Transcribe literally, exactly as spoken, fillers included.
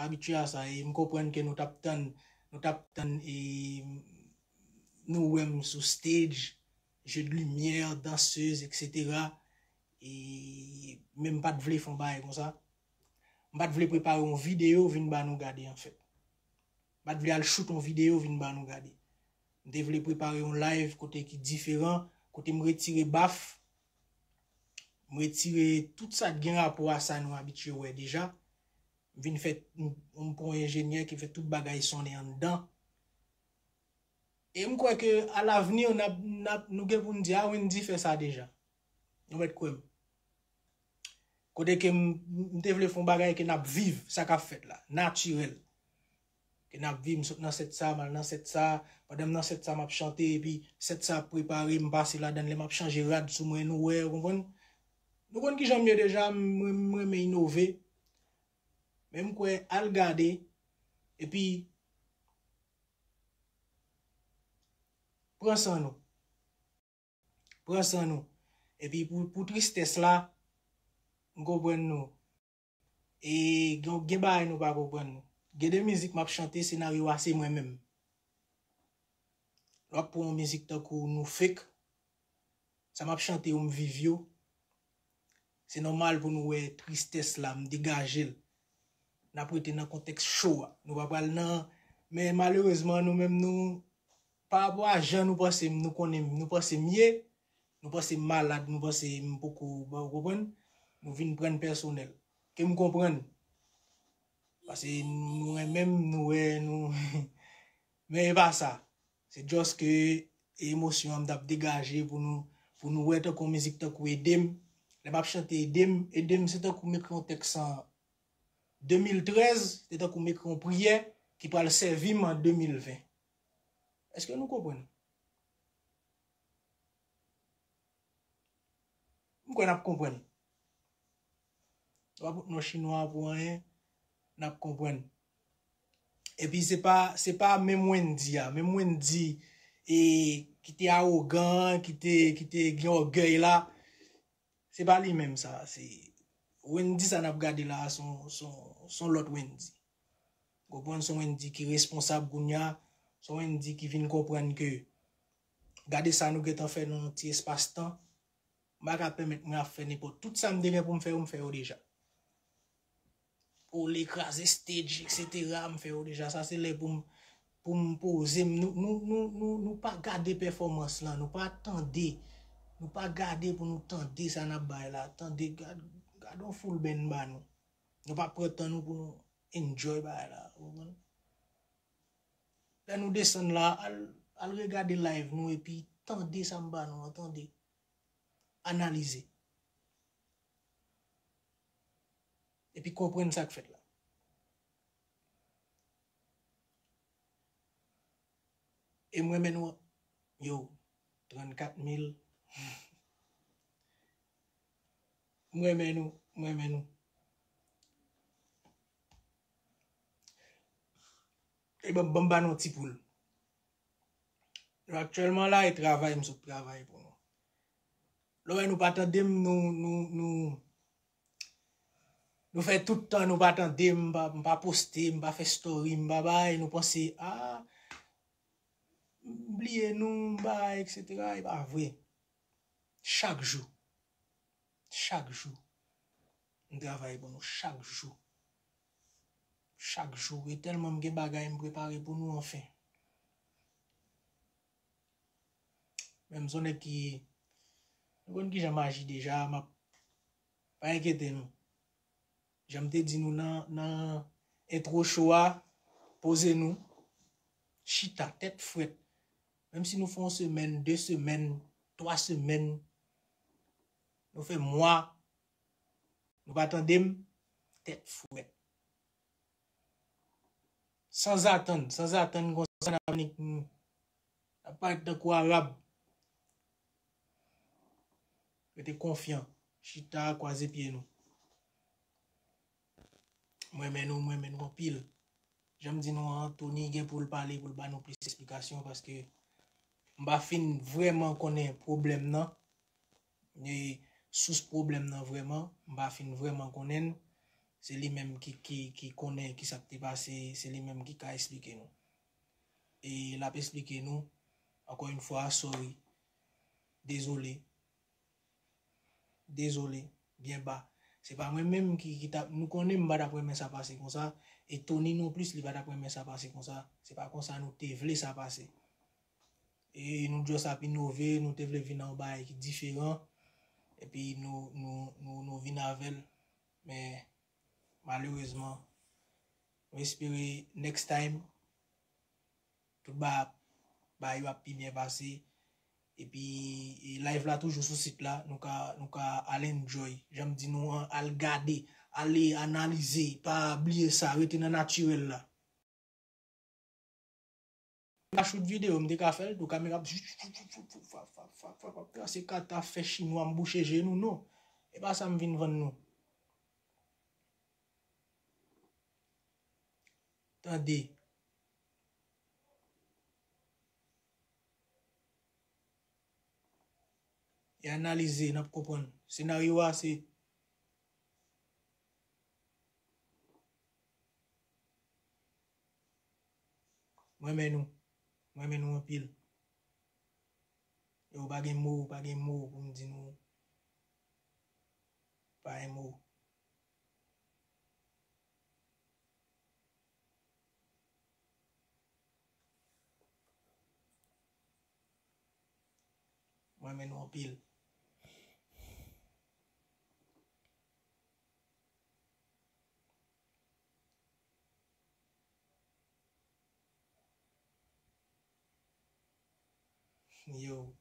abitye a sa, e m konprann ke nou t ap tann, nou t ap tann, e nou wè m sou stage, jeu de lumière, dansez, et cetera. E, men m pa t vle fè yon bagay konsa. M pa t vle prepare yon videyo vin ba nou gade, anfèt. M pa t vle al shoot yon videyo vin ba nou gade. M te vle prepare yon live kote ki diferan, kote m retire baf, m retire tout sa k gen rapò a sa nou abitye wè deja. M vin fè, m, m pran yon enjenyè ki fè tout bagay sonnen anndan. E m kwè ke alavni, n ap, n ap, nou gen pou n di, "A, Wendy fè sa deja." Nou mèt kwè m. Kote ke m, m te vle fè yon bagay ke n ap viv, sa k ap fèt la, natirèl. Ke n ap viv, m sot nan sèt sa, m al nan sèt sa, pandan m nan sèt sa, m ap chante, epi sèt sa ap prepare, m pase ladan l, lè m ap chanje rad sou mwen, nou wè, ou konprann? Nou konn kijan m ye deja, m, m, m renmen inove. Men m kwè, al gade, epi pran san nou. Pran san nou. Epi pou, pou tristès la, m konprann nou. E gen, gen bagay nou pa konprann. Gen de mizik m ap chante, senaryo a se mwen menm. Lè w ap pran yon mizik tankou Nou Fake, sa m ap chante yo, m viv yo. Se nòmal pou nou wè tristès la, m degaje l. N ap rete nan kontèks cho a. Nou pa pral nan, men malerezman, nou menm nou, pa rapò a jan nou panse m, nou konnen m, nou panse m ye, nou panse m malad, nou panse m poko, ou konprann? Nou vin pran n pèsonèl. Ke m konprann. Paske nou renmen m, nou wè, nou, men e pa sa. Se just ke emosyon an m t ap degaje pou nou, pou nou wè tankou yon mizik tankou Ede m. Lè m ap chante Ede m, Ede m se tankou m ekri yon tèks an de mil trèz, se tankou m ekri yon priyè ki pral sèvi m an de mil ven. Èske nou konprann? M kwè n ap konprann. W ap non chinwa pou anyen, n ap konprann. Epi se pa, se pa menm Wendy a, menm Wendy, e, ki te awogan, ki te, ki te gen ògèy la, se pa li menm sa, se Wendy sa n ap gade la, se yon, se yon, se yon lòt Wendy. Konprann, se yon Wendy ki responsab kounye a, se yon Wendy ki vin konprann ke gade sa nou gentan fè nan yon ti espas tan, m pa ka pèmèt mwen ap fè nenpòt. Tout sa m te gen pou m fè yo, m fè yo deja. Ole, kraze stage, et cetera, m fè yo deja. Sa se lè pou m, pou m poze m. Nou, nou, nou, nou, nou pa gade pèfòmans lan, nou pa tande. Nou pa gade pou nou tande sa n ap bay la. Tande, gad, gad yon full band ba nou. Nou pa pran tan nou pou nou enjoy bagay la. Ou konprann? Lè nou desann la, al, al regade live nou epi tande sa m ba nou an, tande. Analize. Epi konprann sa k fèt la. E mwen menm, yo, trannkat mil. Mwen menm nou, mwen menm nou. E ban, ban m ba nou ti poul. Nou aktyèlman la, e travay, m sot travay pou nou. Lè w wè nou pa tande m, nou, nou, nou, nou fè tout tan nou pa tande m, m pa, m pa poste, m pa fè story, m pa bay, nou panse, a, m bliye nou, m bay, et cetera. E pa vre. Chak jou. Chak jou. M travay pou nou chak jou. Chak jou. E tèlman m gen bagay m prepare pou nou, anfen. Men m se yon nèg ki, nou konn kijan m aji deja, m ap, pa enkyete nou. Jan m te di nou nan, nan entwo show a, poze nou, chita, tèt frèt. Menm si nou fè yon semèn, de semèn, twa semèn, nou fè mwa, nou pa tande m, tèt frèt. Sanzatann, sanzatann konsa n ap nik, n ap parèt tankou Arab. Rete konfyan, chita, kwaze pye nou. M renmen nou, m renmen nou anpil. Jan m di nou an, Tony gen pou l pale, pou l ba nou plis esplikasyon, paske m pa fin vrèman konnen pwoblèm nan. E sous pwoblèm nan vrèman, m pa fin vrèman konnen l. Se li menm ki, ki, ki konnen ki sa k te pase, se li menm ki ka eksplike nou. E l ap eksplike nou, ankò yon fwa, sorry, dezole, dezole, byen ba. Se pa mwen menm ki, ki t ap, nou konnen m pa t ap renmen sa pase konsa, e Tony non plis, li pa t ap renmen sa pase konsa. Se pa konsa nou te vle sa pase. E nou just ap inove, nou te vle vin nan yon bagay ki diferan, epi nou, nou, nou, nou vin avè l. Men, malerezman, nou espere next time, tout ba, ba yo ap pi byen pase. Epi, e live la toujou sou sit la, nou ka, nou ka al enjoy. Jan m di nou an, al gade, ale analize, pa bliye sa, rete nan natirèl la. M ka shoot videyo, m te ka fè l tou, kamera ap trase kata, fè chinwa m bouche je nou, non. E pa sa m vin vann nou. Tande. E analize, n ap konprann. Senaryo a se Mwen renmen nou. Mwen renmen nou anpil. Yo, pa gen mo, pa gen mo pou m di nou. Pa gen mo. Mwen renmen nou anpil. Yo,